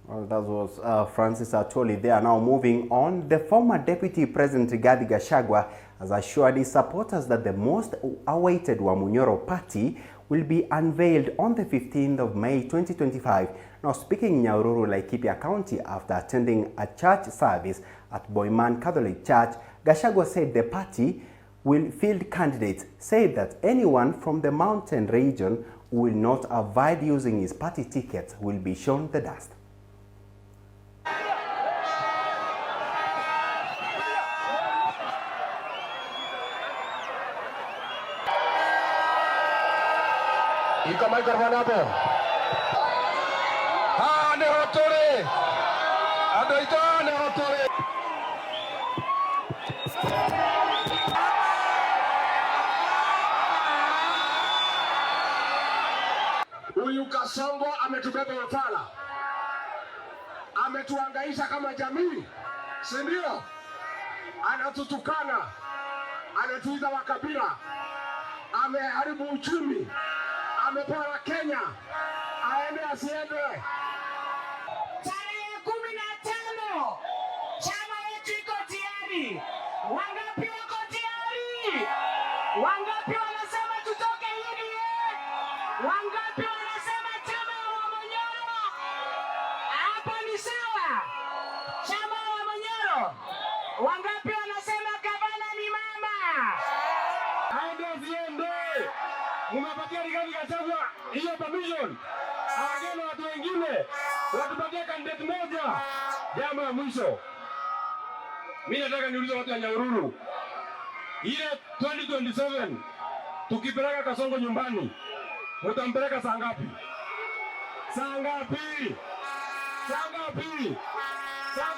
Well, that was Francis Atwoli there. Now moving on, the former Deputy President Rigathi Gachagua has assured his supporters that the most awaited Wamunyoro party will be unveiled on the 15th of May 2025. Now speaking in Nyahururu, Laikipia County, after attending a church service at Boyman Catholic Church, Gachagua said the party will field candidates, said that anyone from the mountain region who will not avoid using his party tickets will be shown the dust. Iko microphone hapo. Ne hotore. Adoito ne hotore. Huyu Kasongo ametubeba ufala. Ametuhangaisha kama jamii. Si ndio? Anatutukana. Anatuita wakabila. Ameharibu uchumi. Amepora Kenya, aende asiende. Tarehe 15 chama yetu iko tayari. Wangapi wako tayari? Wangapi wanasema tutoke UDA? Wangapi wanasema chama ya Wamunyoro? Hapa ni sawa. Chama ya Wamunyoro. Wangapi wanasema gavana ni mama? Aende asiende. Umepatia Rigathi Gachagua hiyo permission. Awageni watu wengine watupatie candidate moja. Jambo la mwisho, mimi nataka niulize watu wa Nyahururu, ile 2027 tukipeleka Kasongo nyumbani, mtampeleka saa ngapi? Saa ngapi? Saa ngapi? Saa